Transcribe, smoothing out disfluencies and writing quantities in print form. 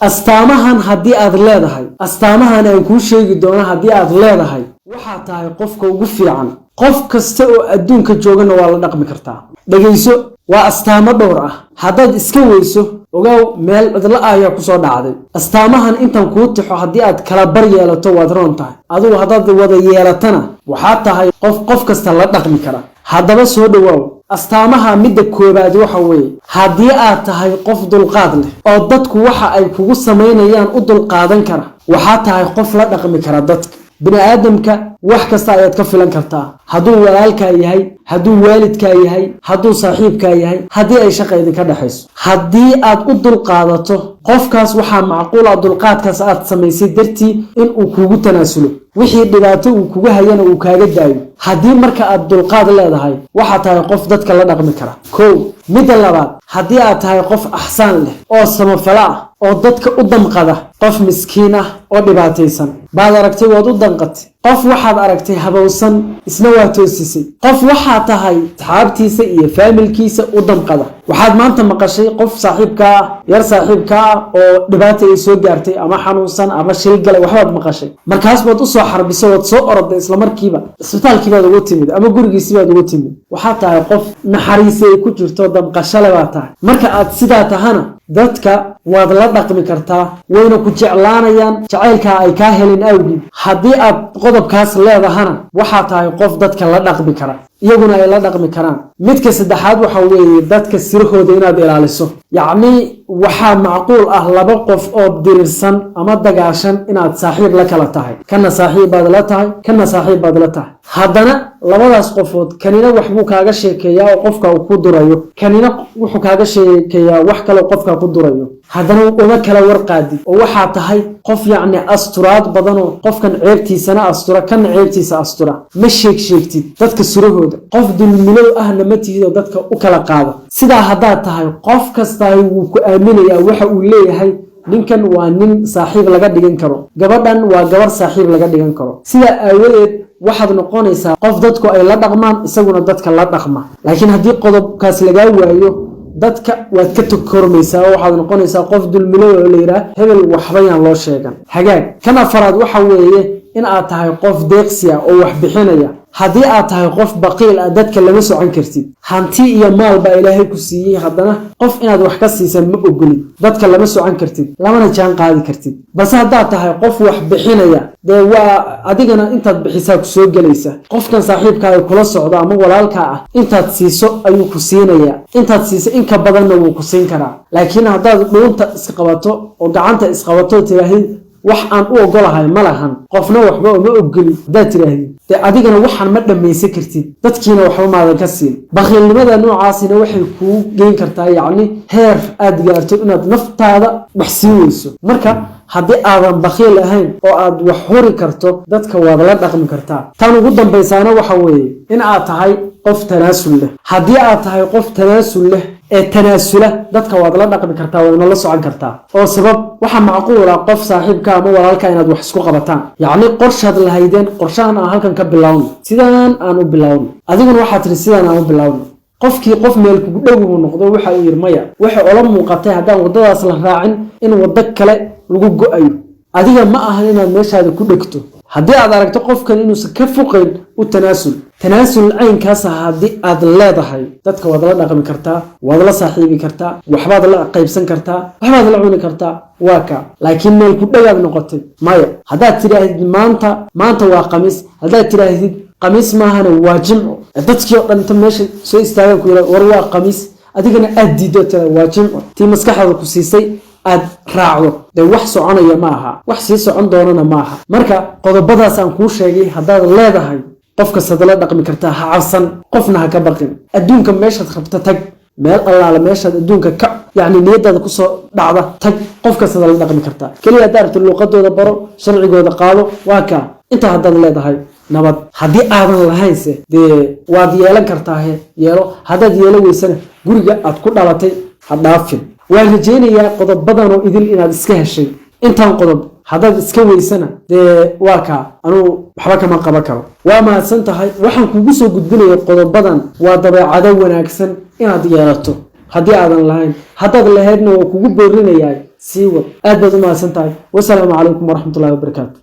Astaamahan haddii aad leedahay, astaamahan aan kuu sheegi doono haddii aad leedahay, waxaa tahay qofka ugu fiican. Qof kasta oo adduunka joogana waa la dhaqmi kartaa. Dhegayso, waa astaamo dhowr ah. Haddaad iska weyso, ogaaw, meel cidlo ah ayaa kusoo dhacday. Astaamahan intan kuu tixo haddii aad kala bar yeelato, waad roon tahay adigu. Haddaad wada yeelatana, waxaa tahay qof qof kasta la dhaqmi kara. Haddaba soo dhowaaw. Astaamaha midda koowaad waxa weeye, haddii aad tahay qof dulqaad leh oo dadku waxa ay kugu samaynayaan u dulqaadan kara, waxaa tahay qof la dhaqmi kara dadka bini aadamka. Wax kasta ayaad ka filan kartaa, hadduu walaalkaa yahay, hadduu waalidkaa yahay, hadduu saaxiibkaa yahay, haddii ay shaqa idinka dhexayso. Haddii aad u dulqaadato qofkaas, waxaa macquul ah dulqaadkaas aad samaysay dartii inuu kugu tanaasulo, wixii dhibaato uu kugu hayana uu kaaga daayo. Haddii marka aad dulqaad leedahay, waxaa tahay qof dadka la dhaqmi kara. Kow. Midda labaad, haddii aad tahay qof axsaan leh oo samafalo ah oo dadka u damqada, qof miskiin ah oo dhibaataysan baad aragtay, waad u danqatay. Qof waxaad aragtay habowsan, isna waa toosisay. Qof waxaa tahay asxaabtiisa iyo faamilkiisa u damqada. Waxaad maanta maqashay qof saaxiibkaa ah, yar saaxiibkaa ah oo dhibaata ay soo gaartay, ama xanuunsan ama shil galay, waxbaad maqashay. Markaas baad usoo xarbisay, waad soo oroday, islamarkiiba isbitaalkiibaad ugu timid ama gurigiisibaad ugu timid. Waxaad tahay qof naxariisi ay ku jirto, damqashale baa tahay. Marka aad sidaa tahana, dadka waad la dhaqmi kartaa, wayna ku jeclaanayaan jacaylkaa ay kaa helin awgiid. Haddii aad qodobkaas leedahana, waxaa tahay qof dadka la dhaqmi kara, iyaguna ay la dhaqmi karaan. Midka saddexaad waxa weeye dadka sirahooda inaad ilaaliso. Yacni waxaa macquul ah laba qof oo dirirsan ama dagaashan inaad saaxiib la kala tahay. Kana saaxiib baad la tahay, kana saaxiib baad la tahay. Haddana labadaas qofood, kanina waxbuu kaaga sheekeeyaa oo qofka uu ku durayo, kanina wuxuu kaaga sheekeeyaa wax kaloo qofka ku durayo. Haddana uma kala warqaadid oo waxaa tahay qof yacni asturaad badanoo qofkan ceebtiisana astura, kana ceebtiisa astura. Ma sheeg sheegtid dadka surahooda. Qof dulmilow ahna ma tihid oo dadka u kala qaada. Sidaa haddaad tahay, qof kastaay wuu ku aaminayaa. Waxa uu leeyahay, "Ninkan waa nin saaxiib laga dhigan karo, gabadhan waa gabarh saaxiib laga dhigan karo." Sidaa aawadeed waxaad noqonaysaa qof dadku ay la dhaqmaan, isaguna dadka la dhaqma. Laakiin haddii qodobkaas lagaa waayo, dadka waad ka tokormaysaa oo waxaad noqonaysaa qof dulmilow oo la yidhaah, "Hebel waxbayaan loo sheegan." Hagaag. Kan afaraad waxa weeye in aad tahay qof deeqsiya oo wax bixinaya. Haddii aad tahay qof baqiil ah, dadka lama socon kartid. Hanti iyo maal baa Ilaahay ku siiyey, haddana qof inaad wax ka siisa ma ogolid. Dadka lama socon kartid, lamana jaan qaadi kartid. Balse haddaad tahay qof wax bixinaya, dee waa adigana intaad bixisaa ku soo gelaysa. Qofkan saaxiibkaaga kula socda ama walaalkaa ah, intaad siiso ayuu ku siinayaa, intaad siiso in ka badanna wuu ku siin karaa. Laakiin haddaad dhuunta isqabato oo gacanta isqabato, tidhaahdid, "Wax aan u ogolahay ma lahan, qofna waxba uma ogoli," haddaad tidhaahdid, dee adigana waxaan ma dhammaysan kartid, dadkiina waxba maadan ka siin. Bakhiilnimada noocaasina waxay kuu geyn kartaa, yacni, heer aad gaarto inaad naftaada wax siin weyso. Marka haddii aadan bakhiil ahayn oo aad wax huri karto, dadka waad la dhaqmi kartaa. Tan ugu dambaysaana waxa weeye in aad tahay qof tanaasul leh. Haddii aad tahay qof tanaasul leh ee tanaasula, dadka waad la dhaqmi kartaa, waadna la socon kartaa. Oo sabab, waxaa macquul ah qof saaxiibka ama walaalka inaad wax isku qabataan. Yacni qorshaad lahaydeen, "Qorshahan aan halkan ka bilowno, sidaan aan u bilowno." Adiguna waxaad tiri, "Sidaan aan u bilowno." Qofkii qof meel kugu dhow noqdo, waxa uu yidhi, "Maya." Waxay ola muuqatay haddaan waddadaas la raacin in waddo kale lagu go-ayo. Adiga ma ahan inaad meeshaada ku dhegto. Haddii aad aragto qofkan inuusan ka foqayn, u tanaasul. Tanaasul caynkaasa haddii aad leedahay, dadka waad la dhaqmi kartaa, waad la saaxiibi kartaa, waxbaad la qaybsan kartaa, waxbaad la cuni kartaa. Waa ka. Laakiin meel ku dhowaad noqotay, maya. Haddaad tidhaahdid maanta, "Maanta waa Khamiis," haddaad tidhaahdid, "Khamiis maahane, waa Jimco," dadkii oo dhan inta meesha soo istaagaan ku yidhahdo, "War, waa Khamiis," adigana aad diiddo, tira, "Waa Jimco," tii maskaxdaada ku siisay aad raacdo, dee wax soconaya ma aha, wax sii socon doonana ma aha. Marka qodobadaas aan kuu sheegay haddaad leedahay, qof kastaad la dhaqmi kartaa. Ha cabsan, qofna ha ka baqin. Adduunka meeshaad rabta tag, meel allaala meeshaad adduunka ka yacni niyadaada kusoo dhacda tag, qof kastaad la dhaqmi kartaa. Keliya haddaad rabto, luuqadooda baro, sharcigooda qaado. Waa kaa. Intaa haddaad leedahay, nabad. Haddii aadan lahaynse, dee waad yeelan kartaahe, yeelo. Haddaad yeelo weysana, guriga aad ku dhalatay ha dhaafin. Waan rajaynayaa qodobadanoo idil inaad iska heshay. Intaan qodob haddaad iska weysana, dee waa kaa, anuu waxba kama qaban karo. Waa mahadsan tahay. Waxaan kugu soo gudbinaya qodobadan waa dabeecado wanaagsan inaad yeelato haddii aadan lahayn. Haddaad lahaydna, waa kugu boorinayaa. Sii wad, aad baad u mahadsan tahay. Wasalaamu calaykum waraxmatullahi wabarakaatu.